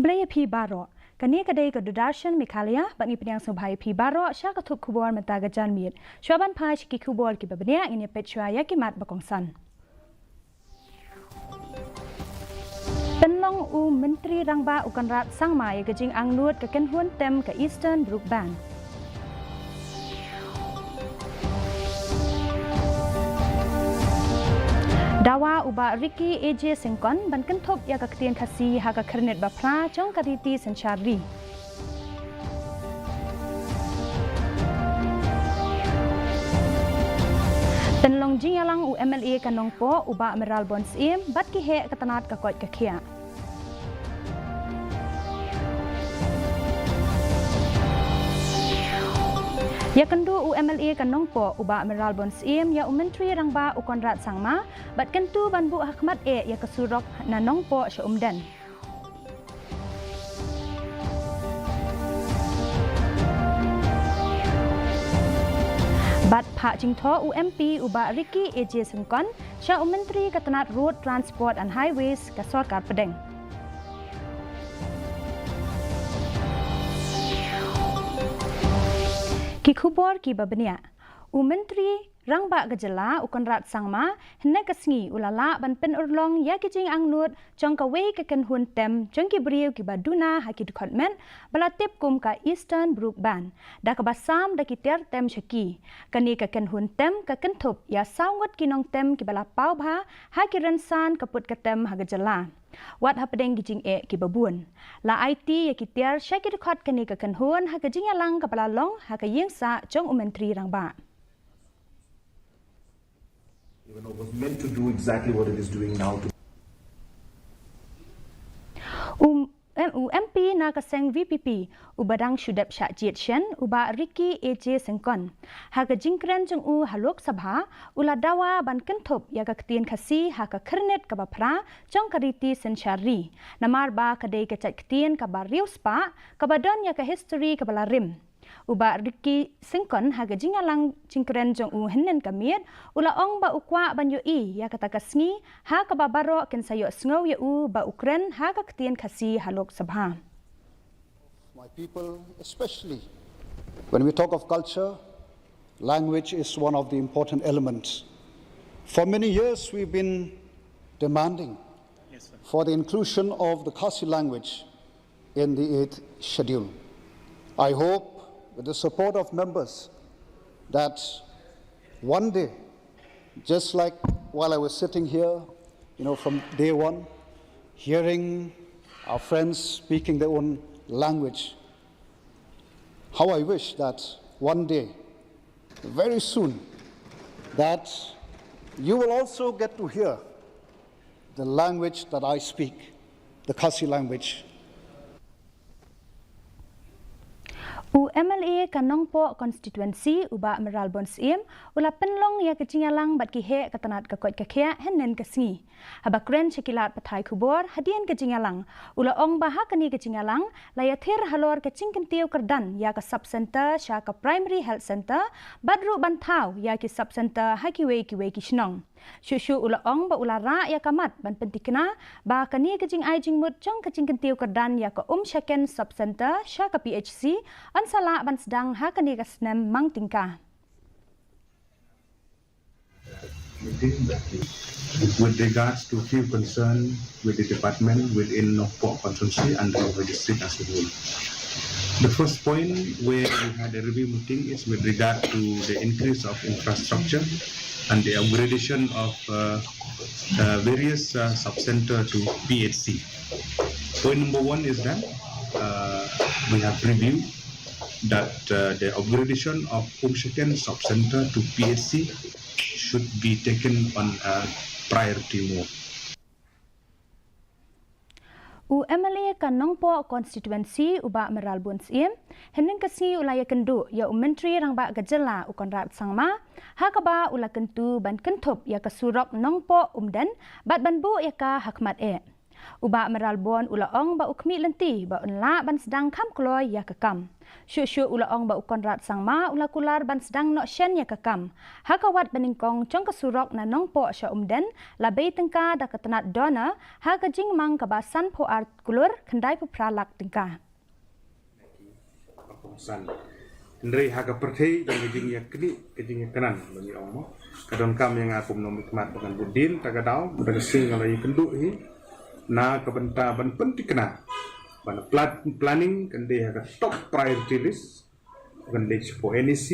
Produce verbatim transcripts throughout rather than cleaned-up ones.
Khublei ïa phi baroh. Kane ka dei ka Doordarshan Meghalaya, bad ngi pdiang sngewbha ïa phi baroh sha ka thup khubor mynta ka janmiet. Shuwa ban phai sha ki khubor kiba bniah, ngin ïa peit shuwa ïa ki mat ba kongsan. Pynlong u Myntri Rangbah u Conrad Sangma ïa ka jingangnud ka kynhun tem ka Eastern Brook Band. Dawa u Bah Ricky A J Syngkon ban kynthup ïa ka ktien Khasi ha ka Khyrnit Baphra jong ka riti synshar ri. Pynlong jingïalang u M L A ka Nongpoh u Bah Mayralborn Syiem bad ki heh ka tnat ka koit ka khiah. Ïakynduh u M L A ka Nongpoh u Bah Mayralborn Syiem ïa u Myntri Rangbah u Conrad Sangma bad kyntu ban buh hakhmat eh ïa ka surok na Nongpoh sha Umden. Bad phah jingthoh u M P u Bah Ricky A J Syngkon sha u Myntri ka tnat Road Transport and Highways ka Sorkar Pdeng. Ki khubor kiba bniah. U Myntri Rangbah ka Jylla u Conrad Sangma hynne ka sngi u la lah ban pynurlong ïa ki jingangnud jong kawei ka kynhun tem jong ki briew kiba duna ha ki dkhot met ba la tip kum ka Eastern Brook Band, da kaba sam da ki tiar tem sha ki. Kane ka kynhun tem ka kynthup ïa saw ngut ki nongtem kiba la paw bha ha ki rynsan ka put ka tem ha ka jylla, wat hapdeng ki jingeh kiba bun. La aiti ïa ki tiar sha ki dkhot kane ka kynhun ha ka jingïalang kaba la long ha ka ïingsah jong u Myntri Rangbah. Even though it was meant to do exactly what it is doing now to U, em, u M P na ka seng V P P uba dang shu dep shah jied shen u Bah Ricky A J Syngkon, ha ka jingkren jong u ha Lok Sabha u la dawa ban kynthup ïa ka ktien Khasi ha ka Khyrnit kaba Phra jong ka riti synshar ri, namar ba ka dei ka jait ktien kaba riewspah kaba don ïa ka history kaba la rim. U Bah Ricky Syngkon ha ka jingïalang jingkren jong u hynnin ka miet u la ong ba u kwah ban ïohi ïa kata ka sngi ha kaba baroh kin sa ïohsngew ïa u ba u kren ha ka ktien Khasi ha Lok Sabha. My people, especially when we talk of culture, language is one of the important elements. For many years, we've been demanding for the inclusion of the Khasi language in the eighth schedule. I hope, with the support of members, that one day, just like while I was sitting here, you know, from day one, hearing our friends speaking their own language, how I wish that one day, very soon, that you will also get to hear the language that I speak, the Khasi language. U M L A ka Nongpoh constituency u Bah Mayralborn Syiem u la pynlong ïa ka jingïalang bad ki heh ka tnat ka koit ka khiah hynnin ka sngi. Haba kren sha ki lad pathai khubor hadien ka jingïalang u la ong ba ha kane ka jingïalang la ïathir halor ka jingkyntiew kyrdan ïa ka sub centre sha ka primary health centre bad ruh ban thaw ïa ki sub centre ha kiwei kiwei ki shnong. Shuh shuh u la ong ba u la rah ïa ka mat ban pyntikna ba kane ka jingai jingmut jong ka jingkyntiew kyrdan ïa ka Umshaken Sub Centre sha ka P H C yn sa lah ban sdang ha kane ka snem mang tyngka. With regards to few concern with the department within Nongpoh constituency and the Nongpoh district as a whole. The first point where we had a review meeting is with regard to the increase of infrastructure and the upgradation of uh, uh, various uh, sub-center to P H C. Point number one is that uh, we have reviewed that uh, the upgradation of Umshaken sub-center to P H C should be taken on a priority mode. U M L A ka Nongpoh constituency u Bah Mayralborn Syiem hynnin ka sngi u la ïakynduh ïa u Myntri Rangbah ka Jylla u Conrad Sangma ha kaba u la kyntu ban kynthup ïa ka surok Nongpoh Umden bad ban buh ïa ka hakhmat eh. U Bah Mayralborn u la ong ba u khmih lynti ba un lah ban sdang kham kloi ïa ka kam. Shuh shuh u la ong ba u Conrad Sangma u la kular ban sdang noh shen ïa ka kam. Ha ka wat banyngkong jong ka surok na Nongpoh sha Umden la bei tyngka da ka tnat DoNER ha ka jingmang kaba sanphew ar klur khyndai phew phra lak tyngka. San. Hynrei ha ka pyrthei jong ka jingïaknieh ka jingïakynad ba ngi ong mo. Ka donkam ïa nga kum nongmihkhmat ba ngan bud dien ta ka daw, ta ka sngi nga la ïakynduh hi na ka bynta ban pynthikna ba na pla-, planning kan dei ha ka top priority list, kan dei shapoh NEC,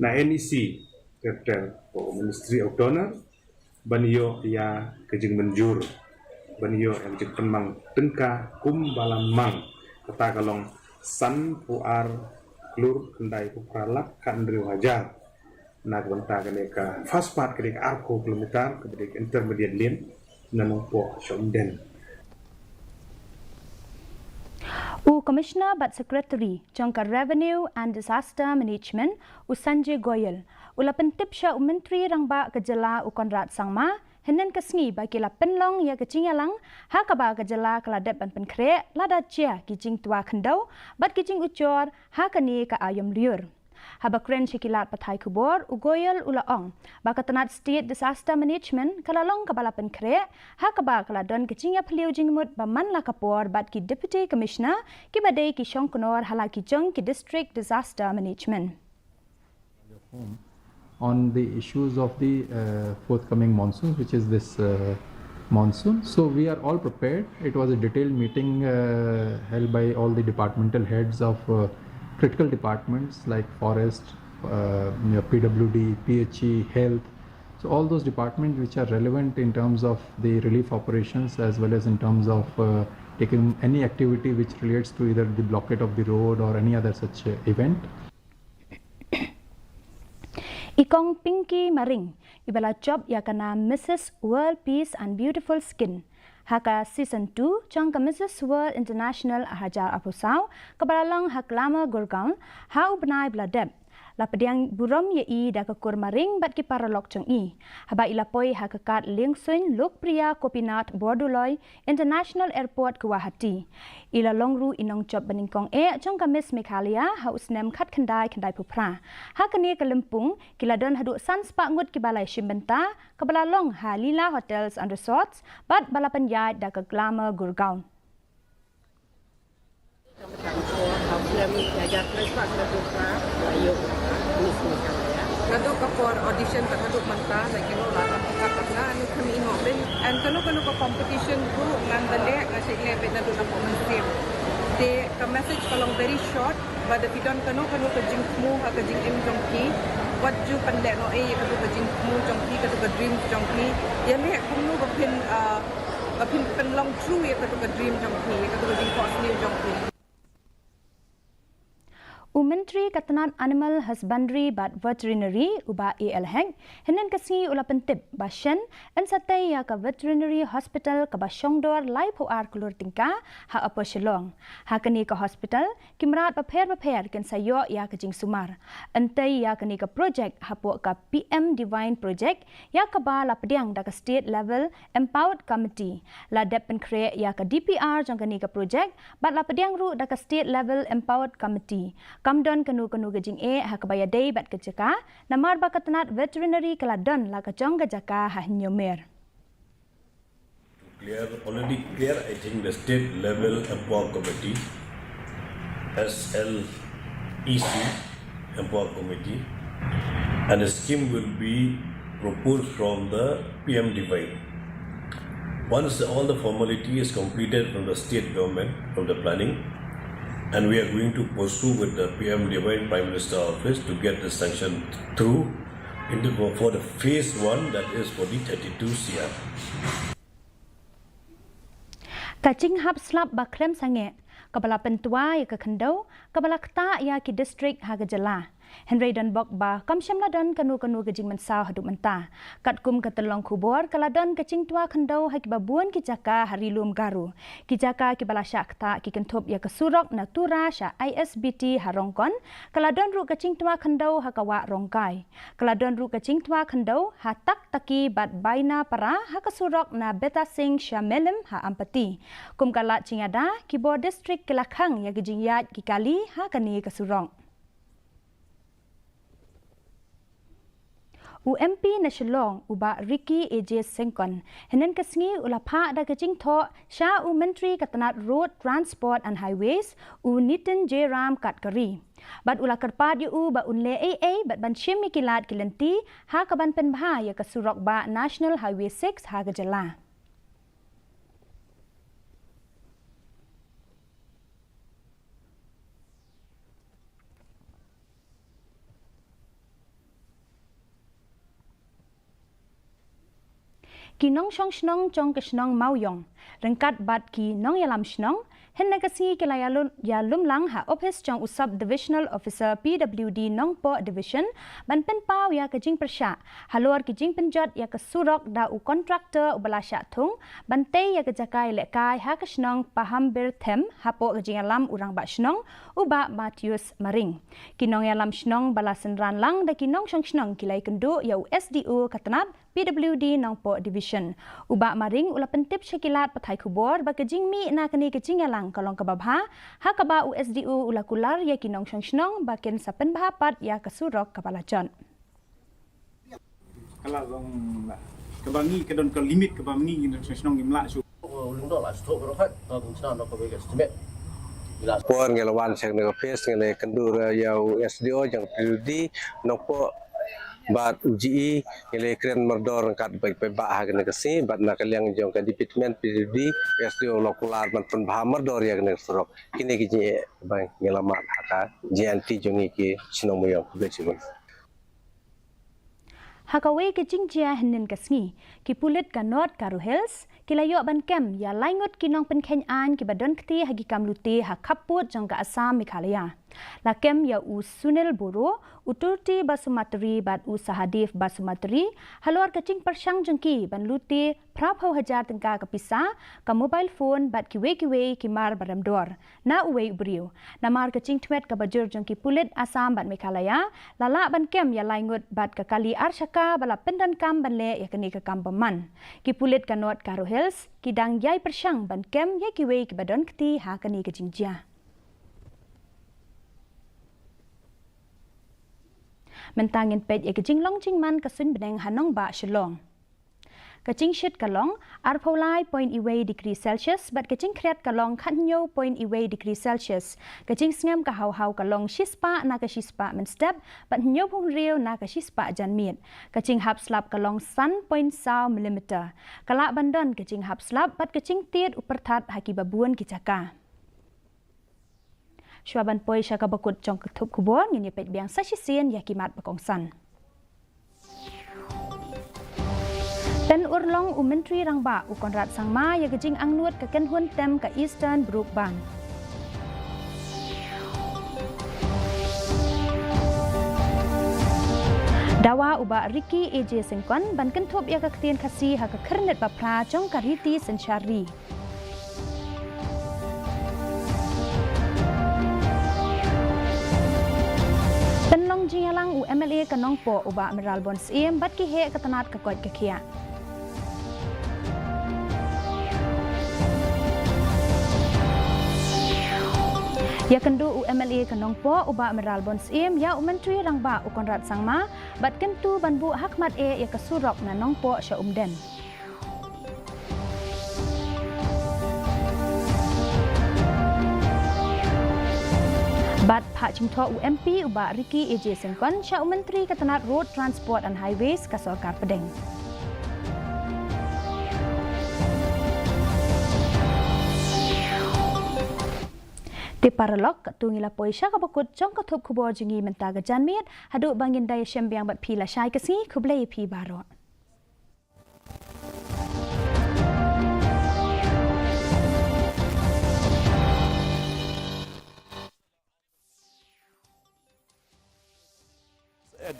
na NEC ka ter ko Ministry of DoNER, ban ïoh ïa ka jingmynjur ban ïoh ïa ka jingpynmang tyngka kum ba la mang, kata ka long sanphew ar klur khyndai phew phra lak khathynriew hajar. Na ka bynta kane ka first part, kane ka arphew kilometer, kaba dei ka intermediate lane na Nongpoh sha Umden. U Commissioner bad Secretary jong ka Revenue and Disaster Management, u Sanjay Goyal, u la pyntip sha u Myntri Rangbah ka jylla u Conrad Sangma hynnin ka sngi ba ki la pynlong ïa ka jingïalang ha kaba ka jylla ka la dep ban pynkhreh lada jia ki jingtwa khyndew bad ki jingujor ha kane ka aïom lyiur. Haba kren sha ki lad pathai khubor, u Goyal u la ong ba ka tnat State Disaster Management ka la long kaba la pynkhreh ha kaba ka la don ka jingïaphylliew jingmut ba man la ka por bad ki Deputy Commissioner kiba dei ki shongknor ha la ki jong ki District Disaster Management. Home on the issues of the uh, forthcoming monsoons, which is this uh, monsoon. So we are all prepared. It was a detailed meeting uh, held by all the departmental heads of uh, critical departments like forest, uh, you know, P W D, P H E, health. So all those departments which are relevant in terms of the relief operations as well as in terms of uh, taking any activity which relates to either the blockade of the road or any other such uh, event. I Kong Pinky Maring, iba la jop ïa ka nam Missus World Peace and Beautiful Skin ha ka season two jong ka Missus World International hajar arphew saw, kaba la long ha Glamour Gurgaon ha u bnai ba la dep, la pdiang burom ïa i da ka kur maring bad ki paralok jong i. Haba i la poi ha ka kad liengsuiñ Lokpriya Gopinath Bordoloi International Airport, Guwahati. I la long ruh i nongjop banyngkong eh jong ka Miss Meghalaya ha u snem khatkhyndai khyndai phew phra. Ha kane ka lympung ki la don haduh san spah ngut kiba la ïashim bynta, kaba la long ha Leela Hotels and Resorts bad ba la pynïaid da ka Glamour Gurgaon. Naduh ka por audition bad haduh mynta, like, you know, la dang pynkat bad nga, ani kham ïoh pyn. And kano kano ka competition ruh ngan da leh, nga shait leh beit naduh napoh mynsiem. Te ka message ka long very short, ba lada phi don kano kano ka jingthmu ha ka jingim jong phi, wat ju pynlehnohei ïa kato ka jingthmu jong phi, kato ka dream jong phi. Ïaleh kumno ba phin, ah, ba phin pynlong true ïa kato ka dream jong phi, ïa kato ka jingthohsniew jong phi. U Myntri ka tnat Animal Husbandry bad Veterinary, u Bah A L Hek, hynnin ka sngi u la pyntip ba shen yn sa tei ïa ka Veterinary Hospital kaba shongdor laiphew ar klur tyngka ha Upper Shillong. Ha kane ka hospital ki mrad bapher bapher kin sa ïoh ïa ka jingsumar. Yn tei ïa kane ka project hapoh ka P M Divine Project, ïa kaba la pdiang da ka State Level Empowered Committee. La dep pynkhreh ïa ka D P R jong kane ka project bad la pdiang ruh da ka State Level Empowered Committee. Kam don kano kano ka jingeh ha kaba ïadei bad ka jaka, namar ba ka tnat Veterinary ka la don la ka jong ka jaka ha Hynñiewmer. Clear, already clear, I think, the state level empower committee, S L E C empower committee, and the scheme will be proposed from the P M Divine. Once all the formality is completed from the state government, from the planning, and we are going to pursue with the P M Divine Prime Minister Office to get the sanction through in the, for the phase one, that is for the thirty-two C R. Ka jinghap slap ba khlem sangeh, kaba la pyntwa ïa ka khyndew, kaba la ktah ïa ki district ha ka jylla. Hynrei don bok ba kam shym la don kano kano ka jingmynsaw haduh mynta. Katkum ka tyllong khubor, ka la don ka jingtwa khyndew ha kiba bun ki jaka ha Ri Lum Garo. Ki jaka kiba la shah ktah ki kynthup ïa ka surok na Tura sha I S B T ha Rongkon, ka la don ruh ka jingtwa khyndew ha ka wah Rongkai. Ka la don ruh ka jingtwa khyndew ha Taktaki bad Bainapara ha ka surok na Betasing sha Melem ha Ampati. Kum ka lad jingïada, ki bor district ki la khang ïa ka jingïaid ki kali ha kane ka surok. U M P na Shillong, u Bah Ricky A J Syngkon, hynnin ka sngi u la phah da ka jingthoh sha u Myntri ka tnat Road Transport and Highways, u Nitin Jairam Gadkari. Bad u la kyrpad ïa u ba un leh ei ei bad ban shim ïa ki lad ki lynti ha kaban pynbha ïa ka surok bah National Highway six ha ka jylla. Ki nongshong shnong jong ka shnong Mawïong, ryngkat bad ki nongïalam shnong, hynne ka sngi ki la ïalum, ïalum lang ha ophis jong u Sub Divisional Officer P W D Nongpoh Division, ban pynpaw ïa ka jingpyrshah halor ki jingpynjot ïa ka surok da u kontraktor uba la shah thung ban tei ïa ka jaka ïalehkai ha ka shnong Pahambirthem hapoh ka jingïalam u rangbah shnong u Bah Mathius Maring. Ki nongïalam shnong ba la synran lang da ki nongshong shnong ki la ïakynduh ïa u S D O ka tnat P W D Nongpoh Division. U Bah Maring u la pyntip sha ki lad pathai khubor ba ka jingmih na kane ka jingïalang ka long kaba bha, ha kaba u S D O u la kular ïa ki nongshong shnong ba kin sa pynbha pat ïa ka surok kaba la jot. Ka la long kaba ngi ka don ka limit kaba ngi ngi nongshong shnong ngim lah shuh. Por ngi la wan sha kane ka office ngi la ïakynduh ïa u S D O jong P W D Nongpoh bad u G E, ngi la kren mardor ryngkat bad paidbah ha kane ka sngi, bad na ka liang jong ka department P W D, S D O la kular ban pynbha mardor ïa kane ka surok. Kine ki jingeh ba ngi la mad ha ka jingïaid lynti jong ngi ki shnong Mawïong. Khublei shibun. Ha kawei ka jingjia hynnin ka sngi, ki pulit ka North Garo Hills ki la ïoh ban kem ïa lai ngut ki nongpynkheiñ aiñ kiba don kti ha ki kam lute ha khappud jong ka Assam Meghalaya. La kem ïa u Sunil Boro, u Turti Basumatary bad u Sahadev Basumatary halor ka jingpyrshang jong ki ban lute phra phew hajar tyngka ka pisa, ka mobile phone bad kiwei kiwei ki mar ba rem dor na uwei u briew. Namar ka jingthwet kaba jur jong ki pulit Assam bad Meghalaya, la lah ban kem ïa lai ngut bad ka kali ar shaka ba la pyndonkam ban leh ïa kane ka kam bymman. Ki pulit ka North Garo Hills ki dang ïai pyrshang ban kem ïa kiwei kiba don kti ha kane ka jingjia. Mynta ngin peit ïa ka jinglong jingman ka suiñ bneng ha nongbah Shillong. Ka jingshit ka long arphew lai point wei degree Celsius bad ka jingkhriat ka long khathynñiew point wei degree Celsius. Ka jingsngem ka haw haw ka long shispah na ka shispah mynstep bad hynñiewphew hynriew na ka shispah janmiet. Ka jinghap slap ka long san point saw millimeter. Ka lah ban don ka jinghap slap bad ka jingtied u pyrthat ha kiba bun ki jaka. Shuwa ban poi sha kaba kut jong ka thup khubor, ngin ïa peit biang sa shisien ïa ki mat ba kongsan. Pynurlong u Myntri Rangbah u Conrad Sangma ïa ka jingangnud ka kynhun tem ka Eastern Brook Band. Dawa u Bah Ricky A J Syngkon ban kynthup ïa ka ktien Khasi ha ka khyrnit ba phra jong ka riti synshar ri. Pynlong jingïalang u M L A ka Nongpoh u Bah Mayralborn Syiem bad ki heh ka tnat ka koit ka khiah. Ïakynduh u M L A ka Nongpoh u Bah Mayralborn Syiem ïa u Myntri Rangbah u Conrad Sangma bad kyntu ban buh hakhmat eh ïa ka surok na Nongpoh sha Umden. Bad phah jingthoh u M P u Bah Ricky A J Syngkon sha u Myntri ka tnat Road Transport and Highways ka Sorkar Pdeng. Te paralok, katto ngi la poi sha kaba kut jong ka thup khubor jong ngi mynta ka janmiet, haduh ba ngin da ïashem biang bad phi lashai ka sngi, khublei ïa phi baroh.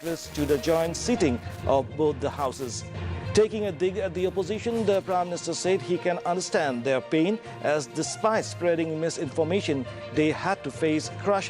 Congress to the joint sitting of both the houses. Taking a dig at the opposition, the Prime Minister said he can understand their pain, as despite spreading misinformation, they had to face crushing